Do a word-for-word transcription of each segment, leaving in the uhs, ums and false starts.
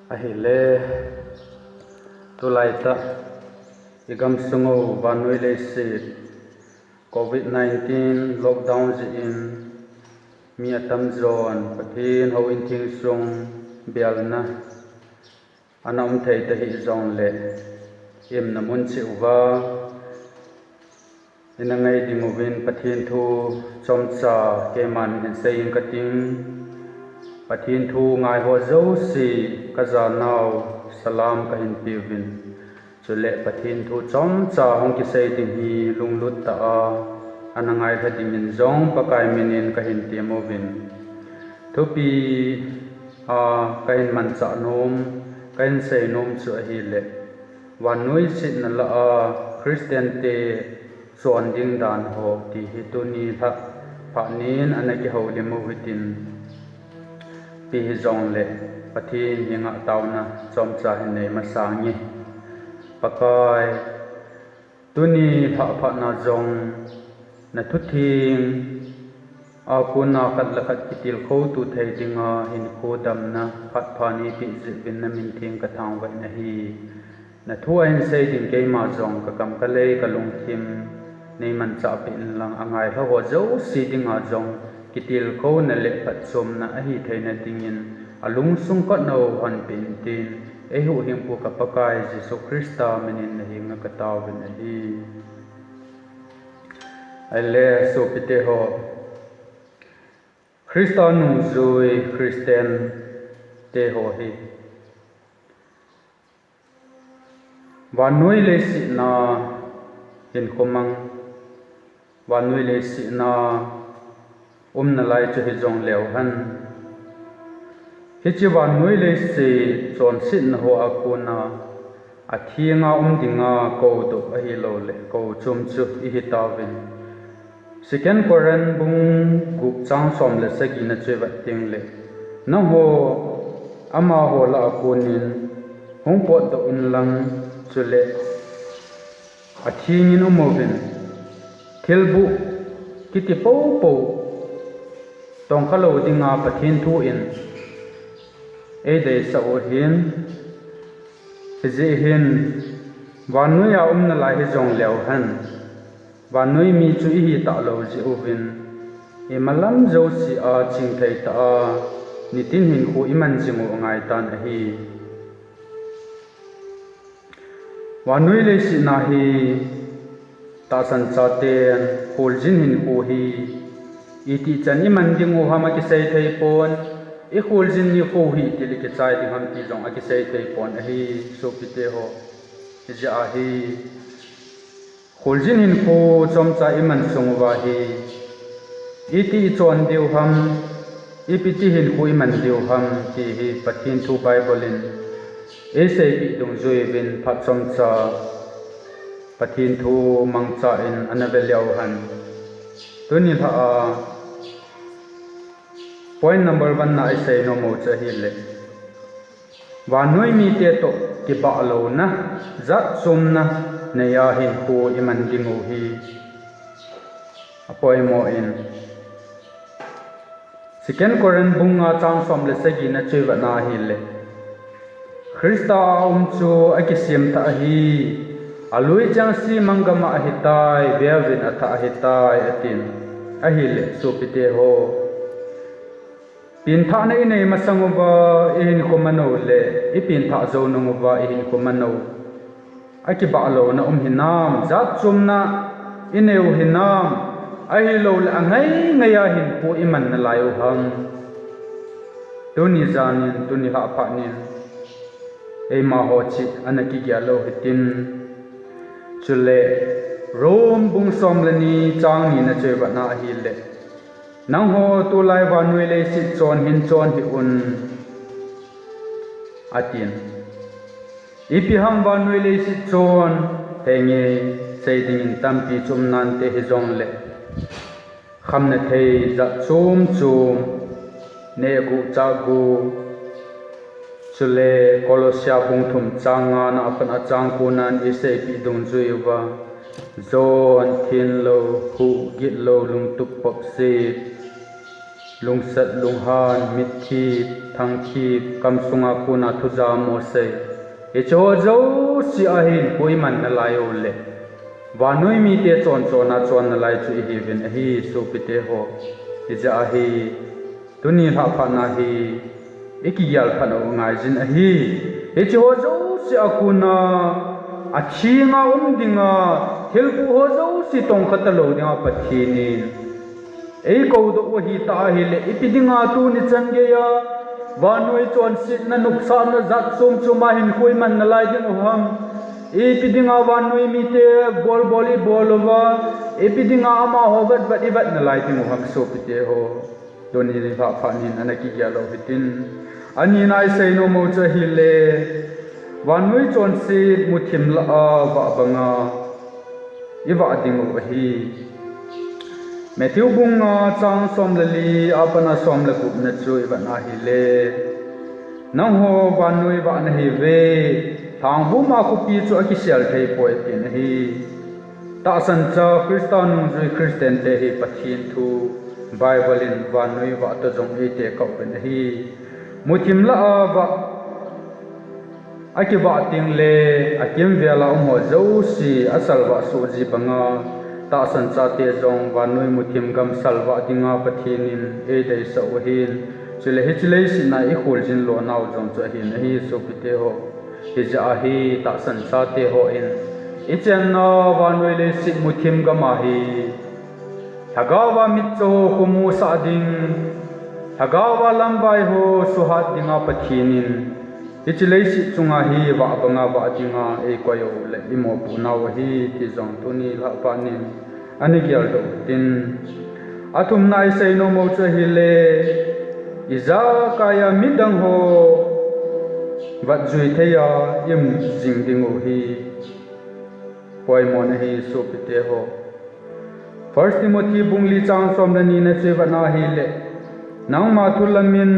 Ahile, tulai tah i gamsung u vannoi leiset covid nineteen lockdown jeh in mi atamjon Pathen houin theng sung bialna ana um thei tahih jongle, i umna mun cheh uva ina ngai ding uvin Pathen thu chomcha keiman hin sei inge kating. Pathen thu ngai ho jouse kajanau salam kahin peuvin. Chule Pathen thu chomcha hung kisei ding hi lunglut tah a ana ngailha dingin jong Pakai minin kahin tem uvin. Thupi a kahin manchah nom, kahin sei nom chu ahile, vannoi setna lah a Christian te chon ding dan ho ti hi tuni lhah phat nin ana kihoulim u hitin, ipi hijongle Pathen henga taona chomcha hin nei masa inge. Pakai, tuni lhah phat na jong na thutheng a kona khat le khat kitilkhou tu thei dinga hinkho damna phat pha neipeh jeh uvin na min theng kathangvah in ahi. Na thu ahin sei ding keima jong kakam kalei kalungthim nei manchah peh inlang angailha ho jouse dinga jong kitilkhouna le phatchomna ahi theina dingin alungsung kot na hon peh intin, eihuhhingpu ka Pakai Jesu Christa minin na henga kataovin ahi. Ahile sopite ho, Christa nungjui Christian te ho hi vannoi leiset na hinkho mang, vannoi leiset na umna lai chu hijongleu hen, hiche vannoi leiset chonsetna ho a kona athenga um dinga koudoh ahiloule kouchom chu ihi tauvin. Second Corinth bung gup chang som le sagi na chu ivet tengle, nangho amaho lah a konin hung potdoh unlang, chule athengin umuvin, thilbuh kiti poupou tongkha lou dinga Pathen thu in eideisah u ahin, hijeh hin vannoiya umna lai hijongleu hen, vannoi mi chu ihi talou jeh uvin, imalam jouse a chingthei tah a nitin hinkho iman jing u angaitan ahi. Vannoi leiset na hi tahsan chaten kholjin hinkho hi itichan iman dingu ham akisei theipon, ikholjin nikho hi itile kichai ding ham ti jong akisei theipon ahi, sopite ho. Hijeh a hi kholjin hinkho chomcha iman sung uva hi iti ichon diu ham, ipiti hinkho iman diu ham ti hi Pathen thu Bible in eiseipeh dungjuiyin phat chomcha Pathen thu mangcha in ana veleu hen. Tuni lhah a point number one na isei nomu chu ahile, vannoi mite toh kibahlouna, jatchomna neiya hinkho iman dingu hi apoimo in, Second Corinth bung nga chang som le sagi na chu ivet na ahile, Christa a um chu akisem tah ahi, alui chengse mang gam'a ahitai, veuvin athah ahitai atin. Ahile sopite ho, pengthahna inei masang uva ihinkho man u le ipengthah jou nung uva ihinkho man u, akibahlouna um hinam, jatchomna inei u hinam, ahiloule angai ngaiya hinkho iman nalai u ham? Tuni janin, tuni lhah phatnin eimaho cheh ana kigel lou hitin. Chule Rome bung som le ni chang ni na chu ivet na ahile, nangho tulai vannoi leiset chon hin chon hih un, atin. Ipi ham vannoi leiset chon? Henge, sei dingin tampi chu um nante, hijongle khamna thei, jat chom chom, nehguh chahguh, chule Colossia bung thum chang nga na apat a chang ko nan eiseipeh dungjui uva, jon, thenlou, huhgitlou, lungtup popset, lungsat, lunghan, mitthip, thangthip, kamsunga kona thujam mo sei, hiche ho jouse ahin koiman nalai uleh vannoi mite chonchona chon nalai chu ihiuvin ahi sopite ho. Hijeh ahi, tuni lhah phatna hi ikigel phat u ngaijin ahi. Hiche ho jouse a kona athenga um dinga, thilphu ho jouse tongkha talou dinga Pathen in eikoudoh u ahitah ahileh, ipi dinga tuni chan geiya vannoi chonsetna nopsahna jat chom choma hin koiman nalai diu ham? Ipi dinga vannoi mite bolbol ibol uva, ipi dinga amaho vetvet ivet nalai diu ham sopite ho? Tuni lhah phat hin ana kigel u hitin. Anina isei nom u chu ahileh, vannoi chonset muthim lah a vah banga ivah diu ahi. Matthew bung nga chang som le li a pat a som le gupna chu ivet na ahileh, nangho vannoi vah nahiuve, lhangbuma khopi chu akisel theipoi atin ahi. Tahsancha Christa nungjui Christian te hi Pathen thu Bible in vannoi vah toh jong eitekah uvin ahi. Muthim lah a vah akivah tengleh akimvel a umho jouse asalvah soh ji banga, tahsan chate jong vannoi muthim gam salvah dinga Pathen in eideisah u ahin. Chuleh hiche leiset a ikholjin lonau jong chu ahin ahi sopite ho. Hijeh ahi, tahsan chate hon ichenna vannoi leiset muthim gam ahi, lhagaova mitcho ho khomusah ding, lhagaova lamvai ho suhat dinga Pathen in hiche leiset chunga hi vah banga vah dinga eikoi uleh imopohnau ahi ti jong tuni lhah phat hin ana geldoh u hitin. Athumna isei nom u chu ahileh, ijakaiya midang ho vetjui theiya ium jing diu hi poimo ahi sopite ho. First Timothy bung li chang som le nina chu ivet na ahileh, nangma thu lamin,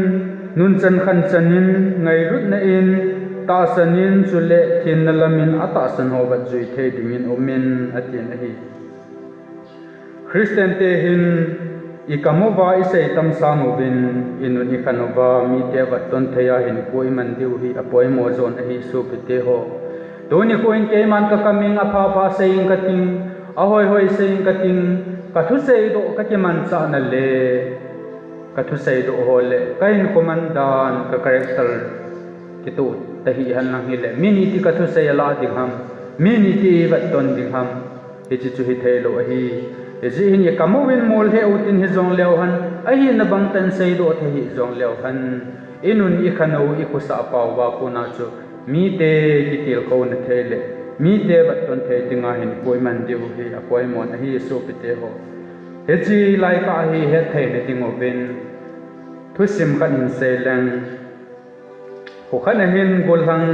nunchan khanchan in, ngailutna in, tahsan in, chuleh thenna lamin atahsan ho vetjui thei dingin umin atin ahi. Christian te hin ikam uva isei tamsang uvin, inun ikhan uva mite vetton theiya hinkho iman diu hi apoimo jon ahi sopite ho. Tuni kho in keiman kakam ing, aphapha sei ing kating, ahoihoi sei ing kating, kathusei doh kakimanchah na le kathusei doh ho leh kahinkho mandan, ka character kitoh tahih henlang hileh, mi ni ti kathusei alah ding ham, mi ni ti eivetton ding ham? Hiche chu hitheilou ahi. Hijeh hin ikam uvin mol heh utin hijongleu hen, ahina bangtah in seidoh thei hijongleu hen, inun ikhan u, ikhosah pao uva kona chu mite kitilkhouna thei leh mite vetton thei dinga hinkho iman diu hi apoimo ahi sopite ho. Hiche laikah hi hetthei na diuvin thusim khat hin seileng, kho khat a hin gollhang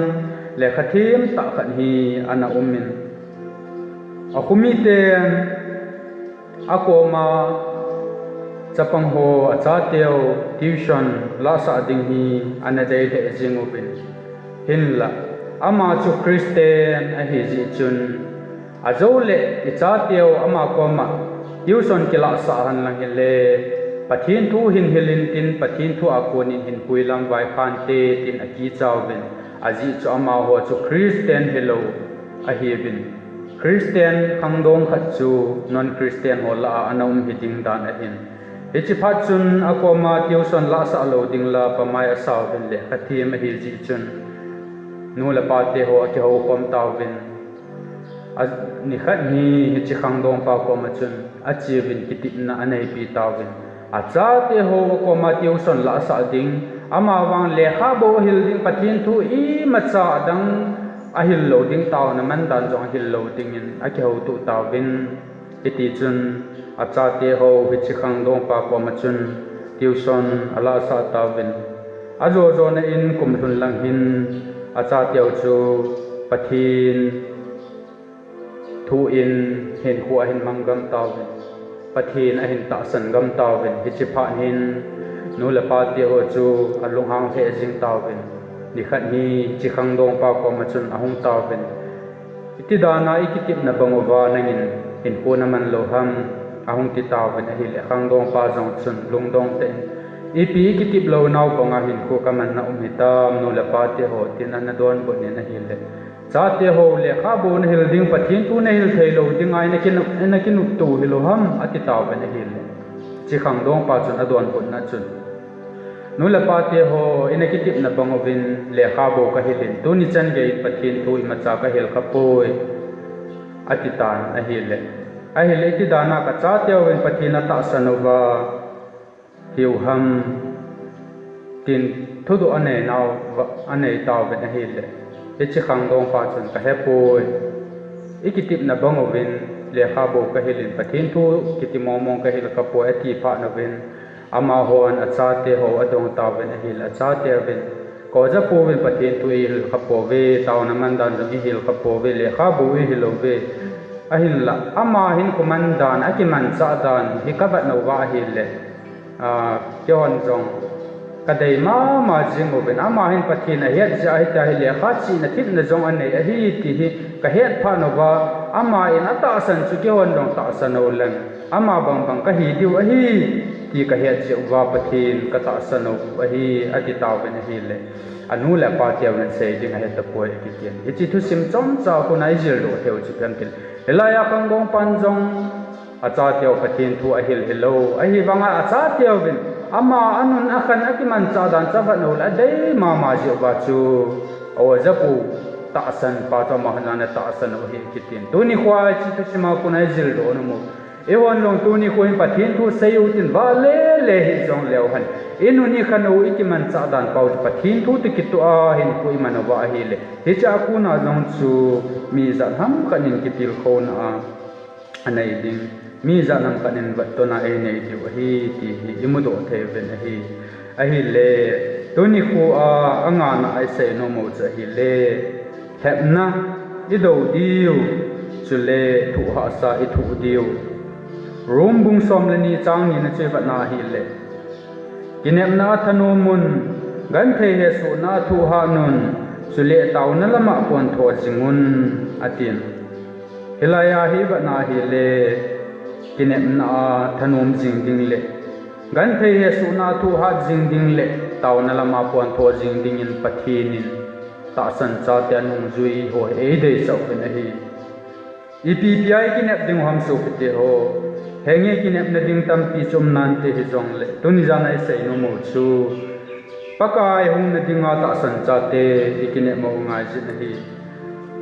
lekhathem tah khat hi ana umin, akho miten akoma chapang ho achateu tuition lahsah ding hi ana dei lheh jing uvin, hinlah ama chu Christian ahijeh chun, ajouleh ichateu ama koma tuition kilahsah henlang hileh, Pathen thu hin hil intin, Pathen thu a konin hinpui lamvai khante tin akichauvin, ajeh chu amaho chu Christian hilou ahiuvin, Christian khangdong khat chu non-Christian ho lah a ana um hiding dan ahin. Hiche phat chun akoma tuition lahsah lou ding lah a pamai asauvin, lekhathem ahijeh chun nu le pate ho akihoukhom tauvin, nikhat hi hiche khangdongpa koma chun acheuvin kitepna aneipi tauvin, achate ho akoma tuition lahsah ding, amavang lekhabou ahil ding, Pathen thu imacha adang ahil lou ding, taona mandan jong ahil lou dingin akihoutoh tauvin. Hitichun achate ho hiche khangdongpa koma chun tuition alahsah tauvin, ajo jona in kum lhun lang hin achateu chu Pathen thu in hinkho ahin mang gam tauvin, Pathen ahin tahsan gam tauvin, hiche phat hin nu le pate ho chu alunghang lheh jing tauvin, nikhat hi hiche khangdongpa koma chun ahung tauvin, iti dana ikitepna bang uva nangin hinkho naman lou ham, ahung ti tauvin ahileh, khangdongpa jong chun lungdong tah in, Ipi ikitip lou nau banga hinkho kamanna um hitam, nu le pa te ho, tin ana donbut in ahile. Chate ho, lekhabu nahil ding, Pathen thu nahil thei lou ding a, ina kinu-, ina kinupto hilou ham, ati tauvin ahile. Chi khangdong pa chun adonbutna chun, nu le pa te ho, ina kitipna bang uvin lekhabu kahil in, tuni chan gei Pathen thu imacha kahil khapoi, ati tan ahile. Ahile, iti dan a kachate uvin Pathen atahsan uva, hiu ham, tin thudoh anei nau va, anei tauvin ahile. Hichi khangdong pa chun, kahepoi. Ikitipna bang uvin lekhabu kahil in, Pathen thu kiti mongmong kahil khapoi, ati phat uvin, amahon achate ho adong tauvin ahile, achate uvin, ka oja pu uvin Pathen thu eihil khapouve, taona man dan jong eihil khapouve, lekhabu eihil louve. Ahinla, ama hinkho man dan, akimanchah dan hi kavet nauva ahile, a, keihon jong kadei mama jing uvin, ama hin Pathen ahet jeh ahi tia hi lekha chihna themna jong anei ahi ti hi kahet phat nauva, ama in atahsan chu keihon jong tahsan uleng, ama bangbang kahi diu ahi ti kahet jeh uva Pathen katahsan u ahi, ati tauvin ahile. Anu le apa teuvin sei ding ahetapoi akitin. Hichi thusim chomcha kona ijildoh theiu chu ipi ham itile, hilai a khangdong pan jong achateu Pathen thu ahil hilou. Ahivanga achateuvin, ama anun akhan akimanchah dan chu avet uleh adei mama jeh uva chu, a oja pu tahsan pa chu amahon ana tahsan u ahi akitin. Tuni khoa hichi thusim a kona ijildoh nom u, eihon jong tuni kho hin Pathen thu sei utin, vale le hijong leu hen, inun ikhan u ikimanchah dan pau chu Pathen thu toh kitoh a hinkho iman uva ahile, hichea kona jong chu mi jat hamkhat in kitilkhouna a anei ding, mi jat hamkhat in vattohna einei diu ahi ti hi imudoh thei uvin ahi. Ahile, tuni khoa angana a isei nom u chu ahile, lhepna idou diu, chule thoh hahsa ithoh diu. Rom bung som le ni chang nina chu ivetna ahile, kinepna a thanom un, genthei hesohna a thohhat un, chule taona lama pontho jing un, atin. Hilai a hi ivetna ahile, kinepna a thanom jing ding le, genthei hesohna a thohhat jing ding le, taona lama pontho jing dingin Pathen in tahsan chate anungjui ho hi eideisah uvin ahi. Ipi ipi a ikinep diu ham sopite ho, henge kinepna ding tampi chu um nante hijongle, tuni jan a isei nom u chu, Pakai hung na dinga tahsan chate ikinep u angaiyin ahi.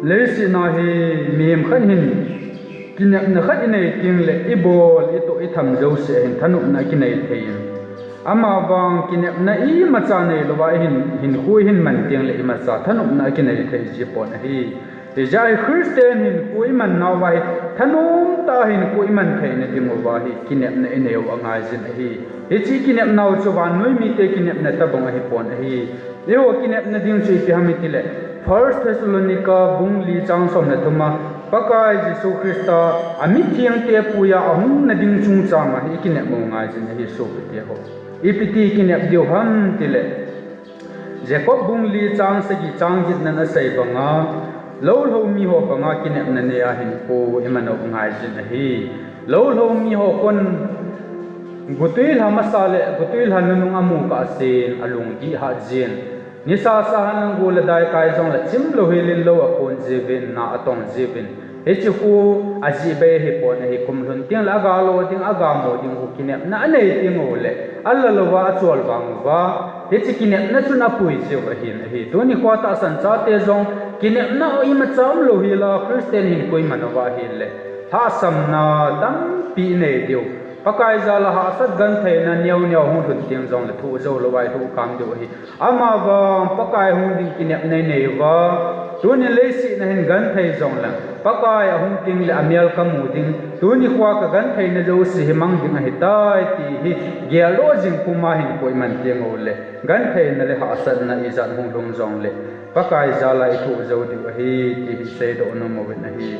Leiset a hi mihem khat hin kinepna khat inei tengle ibol, itoh, itham jouse a hin thanopna akinei thei in. Amavang kinepna imacha neilouva ihin, hinkho ihin man tengle imacha thanopna akinei thei jipon ahi. Hijeh a hi Christian hinkho iman nauva hi thanom tah a hinkho iman theina dinguva hi kinepna inei u angaiyin ahi. Hiche kinepnau chu vannoi mite kinepna tobang ahipon ahi. Eiho kinepna ding chu ipi ham itile, First Thessalonica bung li chang som le thum a, Pakai Jesu Christa amithengte puiya ahung na ding chungchang a hi ikinep u angaiyin ahi sopite ho. Ipi ti kinep diu ham itile, Jacob bung li chang sagi chang get nan asei banga, lou lhou miho banga kinepna nei a hinkho iman u angaiyin ahi. Lou lhou miho khun gotwi lha masa le gotwi lha nunung amu kahsen alung gih hat jin. Nisa sahan lang go le daikai jongle chimlou helin lou akhon jiuvin, na atong jiuvin. Hiche khu ajeh bei ahipon ahi, kum lhun tengle aga lo ding, aga mo ding khu kinepna anei tengule, ala louva achol vang uva, hiche kinepna chun apui jiu ahin ahi. Tuni khoa tahsan chate jong kinepna imacha umlou hela Christian hinkho iman uva ahile, lhahsamna tampi inei diu. Pakai jal a hahsat gentheina neo neo hung lhun teng jongle thoh jou louva ithoh kham diu ahi. Amavang Pakai hung ding kinepna inei uva, tuni leiset a hin genthei jongleng Pakai ahung tengle amel kamu ding, tuni khoa kagentheina jouse hi mang ding ahitai ti hi geldoh jing puma hinkho iman tengule, gentheina le hahsatna ijat hung lhung jongle Pakai jal a ithoh jou diu ahi ti hi seidoh nom uvin ahi.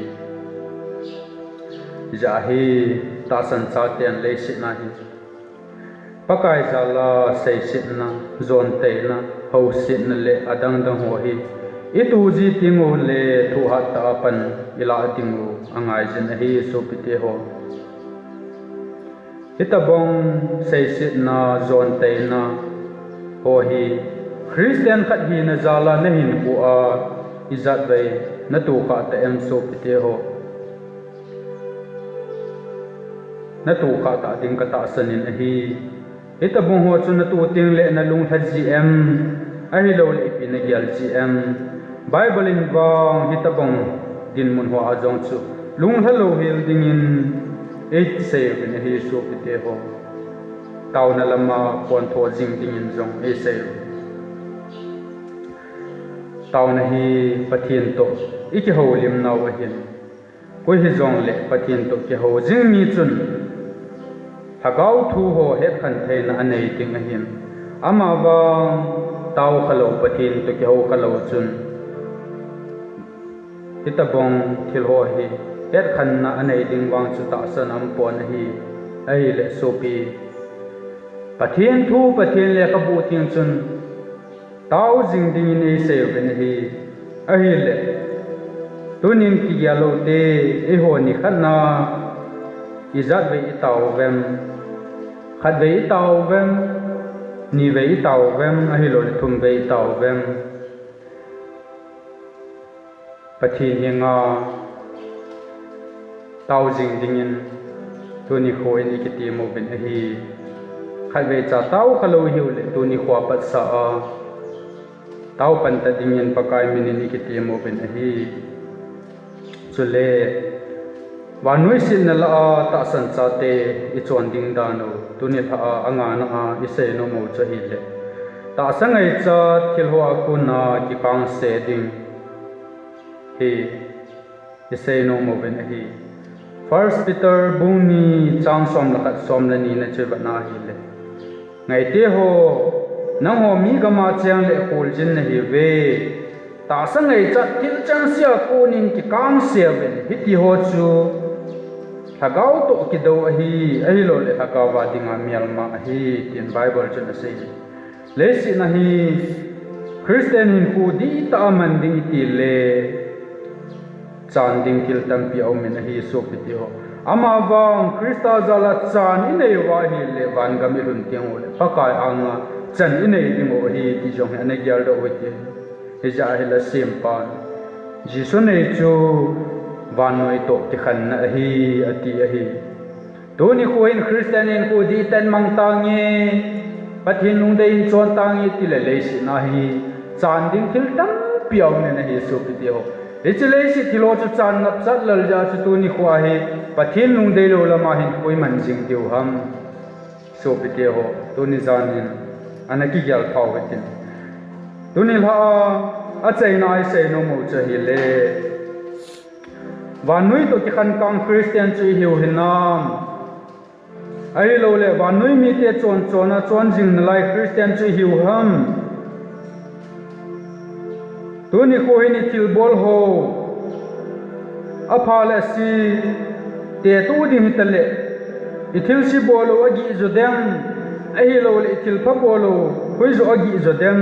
Hijeh a hi tahsan chaten leiset a hi Pakai jal a seisetna, jonteina, housetna le adang dang ho hi ito ji tengule thohhat tah a pan ilah dingu angaiyin ahi sopite ho. Hitobang seisetna, jonteina ho hi Christian khat hina jal a nahin kou a, ijat vei natoh khah ta em sopite ho? Natoh khah ta ding katahsan in ahi. Hitobang ho chu natoh teng le nalung lha ji em? Ahilou le ipi nagel ji em? Bible in vang hitobang dinmun ho a jong chu lunglha louhel dingin eisei uvin ahi sopite ho. Taona lama pontho jing dingin jong eisei uvin. Taona hi Pathen toh ikihoulim nau ahin. Koi hijongle Pathen toh kihou jing mi chun lhagao thu ho hetkhen theina anei ding ahin. Amavang tao khalou, Pathen toh kihou khalou chun hitobang thil ho hi hetkhenna anei ding vang chu tahsan aumpon ahi. Ahile sopi, Pathen thu, Pathen lekhabu teng chun tao jing dingin eisei uvin ahi. Ahile tunin kigel lou te, eiho nikhat na ijat vei itao uvem? Khatvei itao uvem? Nivei itao uvem? Ahilou le thumvei itao uvem? Pathen henga tao jing dingin tuni nikho in ikitem uvin ahi. Khatvei cha tao khalou ihiu le tuni nikho a patsa a tao pan ta dingin Pakai min in ikitem uvin ahi. Chule vannoi setna lah a tahsan chate ichon ding dan u tuni lha a, angana a isei nom u chu ahile, tahsa ngaichat thil ho a kona kikangse ding hi isei nom uvin ahi. First Peter bung ni chang som le khat, som le ni na chu ivet na ahile, Ngaite ho, nangho mi gam a cheng le kholjin nahiuve. Tahsa ngaichat thil chengse a konin kikangse uvin, hiti ho chu lhagao toh kidou ahi, ahilou le lhagao a dinga melma ahi, tin Bible chun asei. Leiset a hi Christian hinkho dihtah a man ding iti le chan ding thil tampi aumin ahi sopite ho. Amavang Christa jal a chan inei uva ahile vangam ilhun teng u le Pakai anga chan inei ding u ahi ti jong hi ana geldoh u hite. Hijeh a hi la sempan Jesu nei chu vannoi toh kikhenna ahi ati ahi. Tuni nikho hin Christian hinkho dihtah in mang tange, Pathen lungdei in chon tange tile leiset a hi chan ding thil tampi aumin ahi sopite ho. Hiche leiset thil ho chu chan ngapchat lel jeh a chu tuni nikho a hi Pathen lungdei lou lama hinkho iman jing diu ham? Sopite ho, tuni jan hin ana kigel phau hitin. Tuni lha a, achaina a isei nom u chu ahile, vannoi toh kikhen kang Christian chu ihiu hinam? Ahilou le vannoi mite chon chon a chon jing nalai Christian chu ihiu ham? Tuni nikho hin ithilbol ho apha le ase tetoh ding hitale, ithilse bol u agih jo dem? Ahilou le ithilpha bol u hoijoh agih jo dem?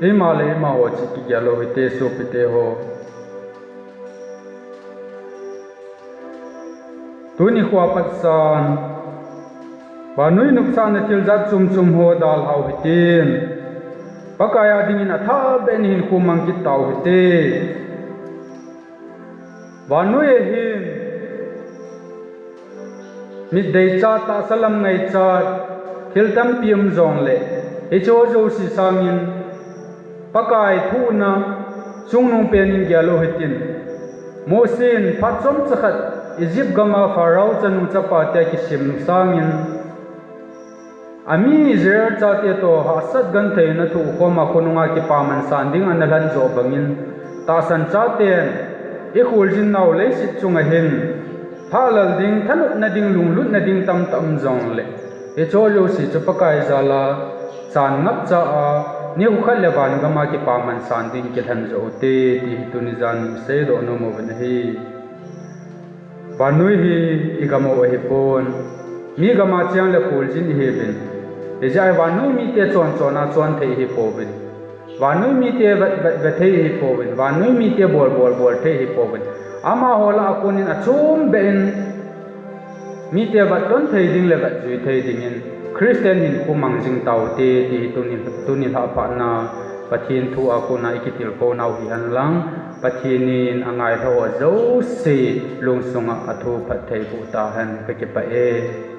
Eima le eima ho chu kigel lou hite sopite ho. Tuni nikho a patsan vannoi nopsahna thil jat chom chom ho dalhau hitin, Pakai a dingin athahbeh in hinkho mang kit tau hite. Vannoi a hin mit deichat, tahsa lam ngaichat thil tampi um jongle, hicheho jouse sangin Pakai thohna chungnung pen in gel u hitin, Mosen phat chomcha khat Egypt gam a Pharaoh chanu chapate akisem sangin, ami Israel chate toh hahsat gentheina thoh khom a khonunga kipaman san ding ana lhan joh bangin, tahsan chaten ikholjin nau leiset chunga hin lhahlel ding, thanopna ding, lunglutna ding tamtah um jongle, hicheho jouse chu Pakai jal a chan ngapcha a nikho khat le vangam a kipaman san ding kilhen joh ute ti hi tuni jan in seidoh nom uvin ahi. Vannoi hi igam u ahipon, mi gam a cheng le kholjin ihiuvin, hijeh a hi vannoi mite chon chon a chon thei ihipouvin, vannoi mite vet vet ve thei ihipouvin, vannoi mite bol bol bol thei ihipouvin, Amaho lah a konin achom beh in mite vetton thei ding le vetjui thei dingin Christian hinkho mang jing taute ti hi tuni, tuni lhah phatna Pathen thu a kona i kitilkhou nau hihen lang, Pathen in angailhah ho jouse lungsunga athu phatthei boh tahen, kakipah e.